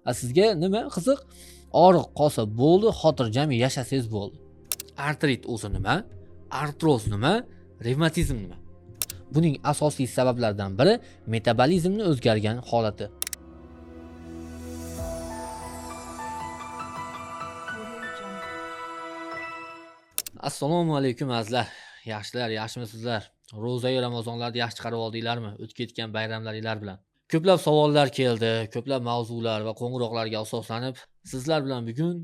Sizga nima qiziq? Og'riq qolsa bo'ldi, xotirjam yashasangiz bo'ldi. Artrit o'zi nima? Artroz nima? Revmatizm nima? Buning asosiy sabablaridan biri metabolizmni o'zgargan holati. Assalomu alaykum azizlar. Yaxshilar, yaxshimisizlar? Ro'za Ramazonlarni yaxshi chiqarib oldinglarmi? O'tib ketgan bayramlaringlar bilan. Ko'plab savollar keldi, ko'plab mavzular va qo'ng'iroqlarga asoslanib, sizlar bilan bugun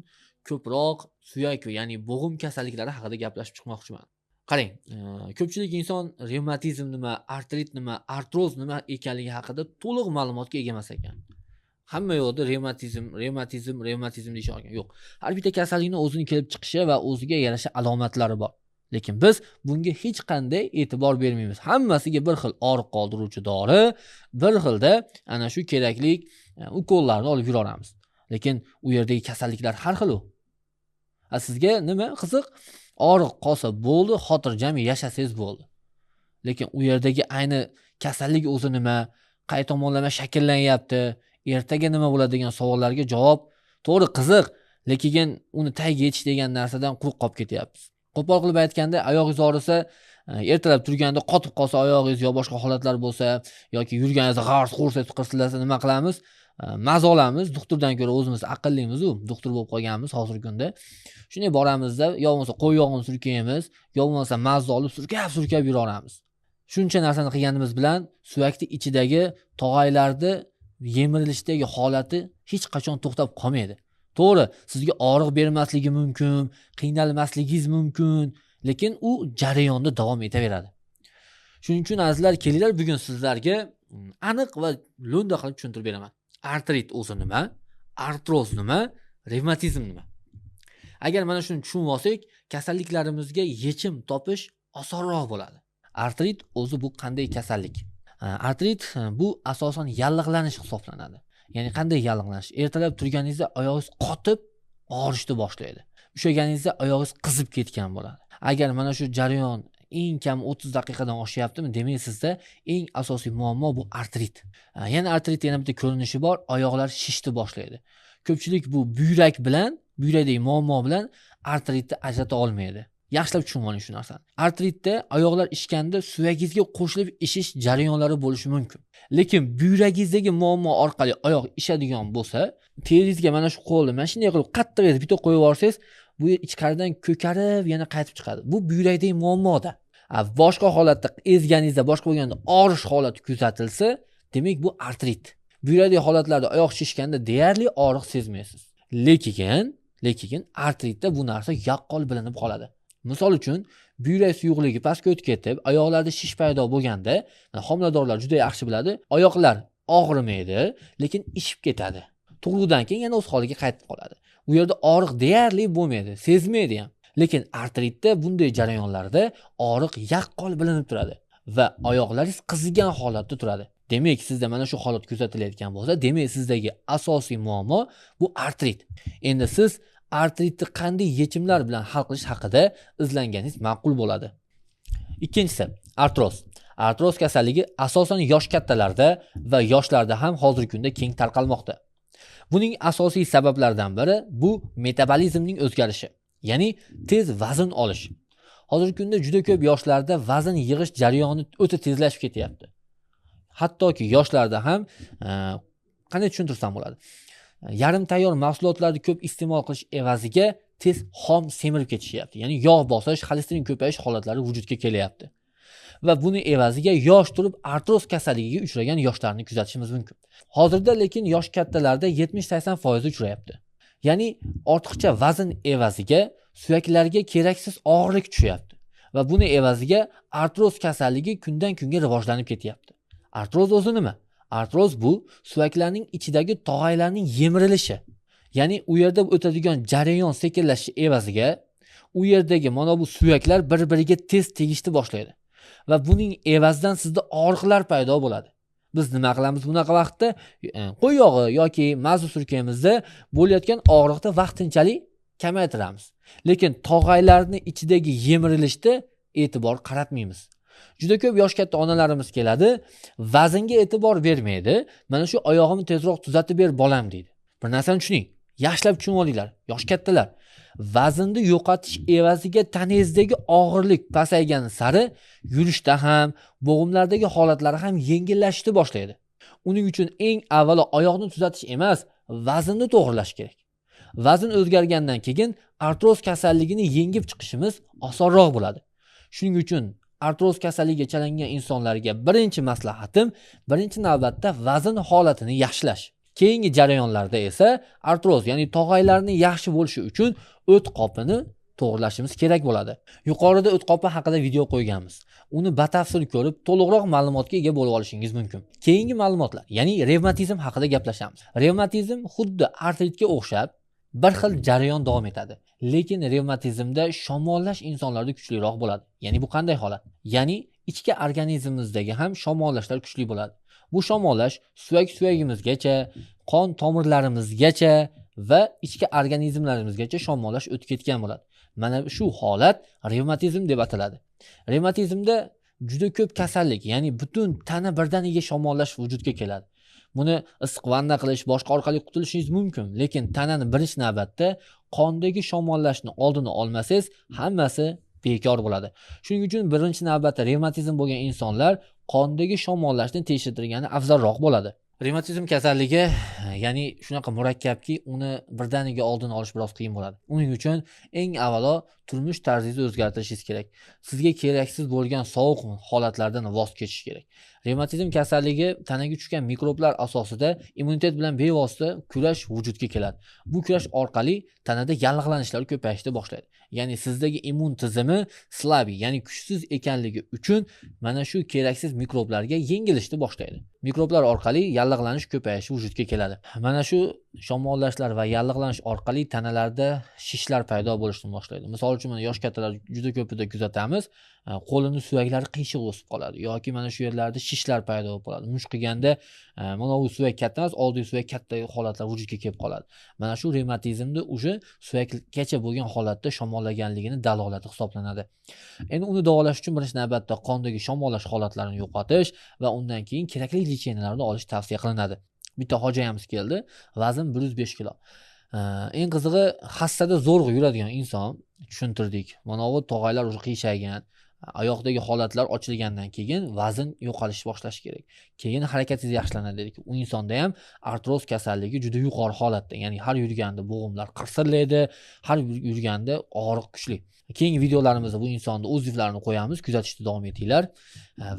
ko'proq suyak, ya'ni bo'g'im kasalliklari haqida gaplashib chiqmoqchiman. Qarang, ko'pchilik inson revmatizm nima, artrit nima, artroz nima ekanligi haqida to'liq ma'lumotga ega emas ekan. Hamma yoqda revmatizm, revmatizm, revmatizm deyish olgan. Yo'q. Har bitta kasallikning o'zini kelib chiqishi va o'ziga yarasha alomatlari bor. Lekin biz bunga hech qanday e'tibor bermaymiz. Hammasiga bir xil og'riq qoldiruvchi dori, bir xilda ana shu kerakli ukollarni olib yuraveramiz. Lekin u yerdagi kasalliklar har xil u. Sizga nima qiziq? Og'riq qolsa bo'ldi, xotirjam yashasangiz bo'ldi. Lekin u yerdagi ayni kasallik o'zi nima, qay tomonlama shakllanyapti, ertaga nima bo'ladi degan savollarga javob to'g'ri qiziq, lekin uni tagiga yetish degan narsadan quruq qolib ketyapmiz. Qo'pol qilib aytganda, oyog'ingiz og'risa, ertalab turganda qotib qolsa oyog'ingiz yo boshqa holatlar bo'lsa yoki yurganingizda g'ars g'urs etib qirsillasa nima qilamiz? Maza olamiz. Doktordan ko'ra o'zimiz aqllimiz-u, doktor bo'lib qolganmiz hozirgi kunda. Shunday boramizda, yo bo'lmasa qo'y yog'ini surkaymiz, yo bo'lmasa maza olib surkab yuraveramiz. Shuncha narsani qilganimiz bilan suyakning ichidagi tog'aylarni yemirilishdagi holati hech qachon to'xtab qolmaydi. To'g'ri, sizga og'riq bermasligi mumkin, qiynalmasligingiz mumkin, lekin u jarayonda davom etaveradi. Shuning uchun azizlar, kelinglar, bugun sizlarga aniq va lo'nda qilib tushuntirib beraman. Artrit o'zi nima? Artroz nima? Revmatizm nima? Agar mana shuni tushunib olsak, kasalliklarimizga yechim topish osonroq bo'ladi. Artrit o'zi bu qanday kasallik? Artrit bu asosan yallig'lanish hisoblanadi. Ya'ni qanday yallig'lanish? Ertalab turganingizda oyog'ingiz qotib og'rishni boshlaydi. Ushlaganingizda oyog'ingiz qizib ketgan bo'ladi. Agar mana shu jarayon eng kam 30 daqiqadan oshyaptimi, demak sizda eng asosiy muammo bu artrit. Yana artrit yana bitta ko'rinishi bor, oyoqlar shishni boshlaydi. Ko'pchilik bu buyrak bilan, buyrakdagi muammo bilan artritni ajrata olmaydi. Yaxshilab tushunib oling shu narsani. Artritda oyoqlar ishganda suyagingizga qo'shilib ishish jarayonlari bo'lishi mumkin. Lekin buyragingizdagi muammo orqali oyoq ishadigan bo'lsa, teringizga mana shu qo'lni mana shunday qilib qattiq etib bitta qo'yib yuborsangiz, bu yer ichkaridan ko'karib yana qaytib chiqadi. Bu buyrakdagi muammoda. Boshqa holatda ezganingizda, boshqa bo'lganda og'rish holati kuzatilsa, demak bu artrit. Buyrakdagi holatlarda oyoq shishganda deyarli og'riq sezmaysiz. Lekin artritda bu narsa yaqqol bilinib qoladi. Misol uchun, buyrak suyuqligi pastga o'tib ketib, oyoqlarda shish paydo bo'lganda, homiladorlar juda yaxshi biladi, oyoqlar og'rimaydi, lekin ishib ketadi. Tug'ruqdan keyin yana o'z holiga qaytib qoladi. U yerda og'riq deyarli bo'lmaydi, sezmaydi ham. Lekin artritda bunday jarayonlarda og'riq yaqqol bilinib turadi va oyoqlaringiz qizigan holatda turadi. Demak, sizda mana shu holat kuzatilayotgan bo'lsa, demak sizdagi asosiy muammo bu artrit. Endi siz artritni qanday yechimlar bilan hal qilish haqida izlanganingiz ma'qul bo'ladi. Ikkinchisi, artroz. Artroz kasalligi asosan yosh kattalarda va yoshlarda ham hozirgi kunda keng tarqalmoqda. Buning asosiy sabablaridan biri bu metabolizmning o'zgarishi, ya'ni tez vazn olish. Hozirgi kunda juda ko'p yoshlarda vazn yig'ish jarayoni o'ta tezlashib ketyapti. Hattoki yoshlarda ham qanday tushuntirsam bo'ladi? Yarim tayyor mahsulotlarni ko'p iste'mol qilish evaziga tez xom semirib ketishyapti. Ya'ni yog' bosish, xolesterin ko'payish holatlari vujudga kelyapti. Va buni evaziga yosh turib artroz kasalligiga uchragan yoshlarni kuzatishimiz mumkin. Hozirda lekin yosh kattalarda 70-80% uchrayapti. Ya'ni ortiqcha vazn evaziga suyaklarga keraksiz og'irlik tushyapti va buni evaziga artroz kasalligi kundan kunga rivojlanib ketyapti. Artroz o'zi nima? Artroz bu suyaklarning ichidagi tog'aylarning yemirilishi. Ya'ni u yerda o'tadigan jarayon sekinlashishi evaziga u yerdagi mana bu suyaklar bir-biriga tez tegishni boshlaydi. Va buning evazidan sizda og'riqlar paydo bo'ladi. Biz nima qilamiz bunaqa vaqtda? Qo'y yog'i yoki maza surkamizda bo'layotgan og'riqni vaqtinchalik kamaytiramiz. Lekin tog'aylarning ichidagi yemirilishda e'tibor qaratmaymiz. Juda ko'p yosh katta onalarimiz keladi, vaznga e'tibor bermaydi. Mana shu oyog'imni tezroq tuzatib ber bolam deydi. Bir narsani tushuning, yaxshilab tushunib olinglar, yosh kattalar. Vaznni yo'qotish evaziga tanangizdagi og'irlik pasaygani sari yurishda ham, bo'g'imlardagi holatlar ham yengillashishni boshlaydi. Uning uchun eng avvalo oyoqni tuzatish emas, vaznni to'g'rilash kerak. Vazn o'zgargandan keyin artroz kasalligini yengib chiqishimiz osonroq bo'ladi. Shuning uchun artroz kasalligiga chalingan insonlarga birinchi maslahatim, birinchi navbatda vazn holatini yaxshilash. Keyingi jarayonlarda esa artroz, ya'ni tog'aylarni yaxshi bo'lishi uchun o't qopini to'g'rilashimiz kerak bo'ladi. Yuqorida o't qopi haqida video qo'yganmiz. Uni batafsil ko'rib, to'liqroq ma'lumotga ega bo'lib olishingiz mumkin. Keyingi ma'lumotlar, ya'ni revmatizm haqida gaplashamiz. Revmatizm xuddi artritga o'xshab bir xil jarayon davom etadi. Lekin revmatizmda shamollash insonlarda kuchliroq bo'ladi. Ya'ni bu qanday holat? Ya'ni ichki organizmimizdagi ham shamollashlar kuchli bo'ladi. Bu shamollash suyak suyagimizgacha, qon tomirlarimizgacha va ichki organizmlarimizgacha shamollash o'tib ketgan bo'ladi. Mana shu holat revmatizm deb ataladi. Revmatizmda juda ko'p kasallik, ya'ni butun tana birdaniga shamollash vujudga keladi. Buni issiq vanna qilish, boshqa orqali qutulishingiz mumkin, lekin tanani birinchi navbatda qondagi shamollashni oldini olmasangiz, hammasi bekor bo'ladi. Shuning uchun birinchi navbatda revmatizm bo'lgan insonlar qondagi shamollashni tekshirtirgani afzalroq bo'ladi. Revmatizm kasalligi, ya'ni shunaqa murakkabki, uni birdaniga oldini olish biroz qiyin bo'ladi. Uning uchun eng avvalo turmush tarzingizni o'zgartirishingiz kerak. Sizga keraksiz bo'lgan sovuq holatlardan voz kechish kerak. Revmatizm kasalligi tanaga tushgan mikroblar asosida immunitet bilan bevosita kurash vujudga keladi. Bu kurash orqali tanada yallig'lanishlar ko'payishni boshlaydi. Ya'ni sizdagi immun tizimi slabi, ya'ni kuchsiz ekanligi uchun mana shu keraksiz mikroblarga yengilishni boshlaydi. Mikroblar orqali yallig'lanish ko'payishi vujudga keladi. Mana shu shamollashlar va yallig'lanish orqali tanalarda shishlar paydo bo'lishni boshlaydi. Misol uchun mana yosh kattalar juda ko'pida kuzatamiz, qo'lini suyaklari qiyshiq o'sib qoladi yoki mana shu yerlarda shishlar paydo bo'lib qoladi. Mush qilganda mana bu suyak katta emas, oldiy suyak katta holatlar vujudga kelib qoladi. Mana shu revmatizmni уже suyakgacha bo'lgan holatda shamollaganligini dalolati hisoblanadi. Endi uni davolash uchun birinchi navbatda qondagi shamollash holatlarini yo'qotish va undan keyin kerakli lecheniyalarni olish tavsiya qilinadi. Bitta hojayamiz keldi, vazn 105 kilo. Eng qizig'i hassada zo'rg'a yuradigan inson, tushuntirdik. Mana bu tog'aylar уже qiyshaygan, oyoqdagi holatlar ochilgandan keyin vazn yo'qolish boshlashi kerak. Keyin harakatingiz yaxshilanadi dedik. U insonda ham artroz kasalligi juda yuqori holatda, ya'ni har yurganda bo'g'imlar qirsillaydi, har yurganda og'riq kuchli. Keyingi videolarimizda bu insonni o'ziflarini qo'yamiz, kuzatishda davom etinglar.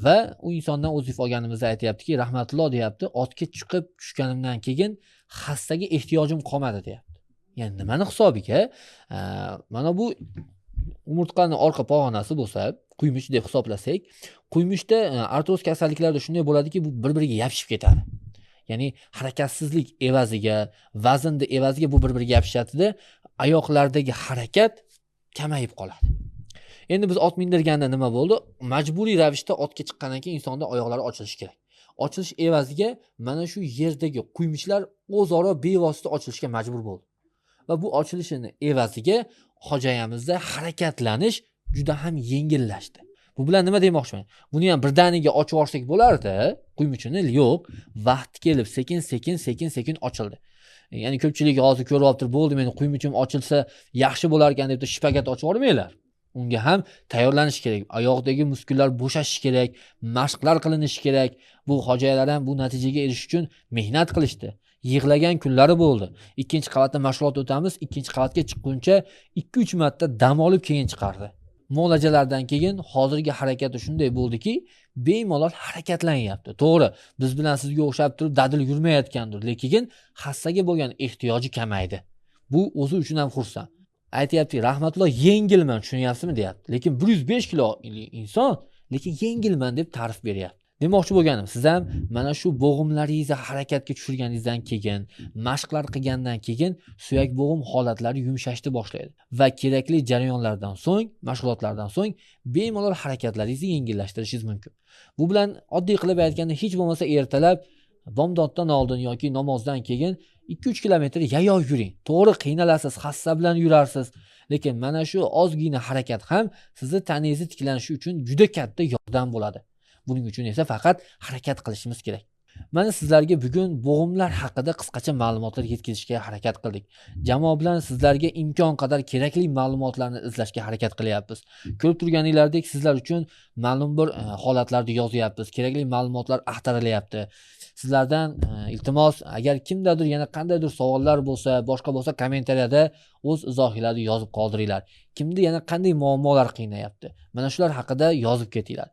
Va u insondan o'zif olganimizda aytayaptiki, rahmatulloh deyapti, otga chiqib tushganimdan keyin xastaga ehtiyojim qolmadi deyapti. Ya'ni nimani hisobiga? Mana bu umurtqani orqa pog'onasi bo'lsa, quymuch deb hisoblasak, quymuchda artroz kasalliklarida shunday bo'ladiki, bu bir-biriga yopishib ketadi. Ya'ni harakatsizlik evaziga, vaznni evaziga bu bir-biriga yopishadida, oyoqlardagi harakat kamayib qoladi. Endi biz ot mindirganda nima bo'ldi? Majburiy ravishda otga chiqqandan keyin insonda oyoqlari ochilishi kerak. Ochilish evaziga mana shu yerdagi quymuchlar o'zaro bevosita ochilishga majbur bo'ldi. Va bu ochilishini evaziga hojayamizda harakatlanish juda ham yengillashdi. Bu bilan nima demoqchiman? Buni ham birdaniga ochib yuborsak bo'lardi, quymuchini yo'q, vaqt kelib sekin-sekin ochildi. Ya'ni ko'pchilik hozir ko'ryapti, bo'ldi meni quymuchim ochilsa yaxshi bo'lar ekan deb shpagat ochib yubormanglar. Unga ham tayyorlanish kerak. Oyoqdagi muskullar bo'shashishi kerak, mashqlar qilinishi kerak. Bu hojalar ham bu natijaga erishish uchun mehnat qilishdi. Yig'lagan kunlari bo'ldi. Ikkinchi qavatda mashg'ulot o'tamiz, ikkinchi qavatga chiqquncha 2-3 marta dam olib keyin chiqardi. Muolajalardan keyin hozirgi harakati shunday bo'ldiki, bemalol harakatlanyapti. To'g'ri, biz bilan sizga o'xshab turib dadil yurmayotgandir, lekin hassaga bo'lgan ehtiyoji kamaydi. Bu o'zi uchun ham xursand. Aytyapti, rahmatulloh yengilman, tushunyapsizmi deyapti. Lekin 105 kilo inson, lekin yengilman deb ta'rif beryapti. Demoqchi bo'lganim, siz ham mana shu bo'g'imlaringizni harakatga tushirganingizdan keyin, mashqlar qilgandan keyin suyak bo'g'im holatlari yumshashni boshlaydi va kerakli jarayonlardan so'ng, mashg'ulotlardan so'ng bemalol harakatlaringizni yengillashtirishingiz mumkin. Bu bilan oddiy qilib aytganda, hech bo'lmasa ertalab bomdoddan oldin yoki namozdan keyin 2-3 kilometr yayov yuring. To'g'ri, qiynalasiz, hassa bilan yurarsiz, lekin mana shu ozgina harakat ham sizni tanangizni tiklanishi uchun juda katta yordam bo'ladi. Buning uchun esa faqat harakat qilishimiz kerak. Mana sizlarga bugun bo'g'imlar haqida qisqacha ma'lumotlar yetkazishga harakat qildik. Jamoa bilan sizlarga imkon qadar kerakli ma'lumotlarni izlashga harakat qilyapmiz. Ko'rib turganingizdek, sizlar uchun ma'lum bir holatlarni yozyapmiz, kerakli ma'lumotlar axtarilyapti. Sizlardan iltimos, agar kimdadir yana qandaydir savollar bo'lsa, boshqa bo'lsa, kommentariyada o'z izohinglarni yozib qoldiringlar. Kimda yana qanday muammolar qiynayapti? Mana shular haqida yozib ketinglar.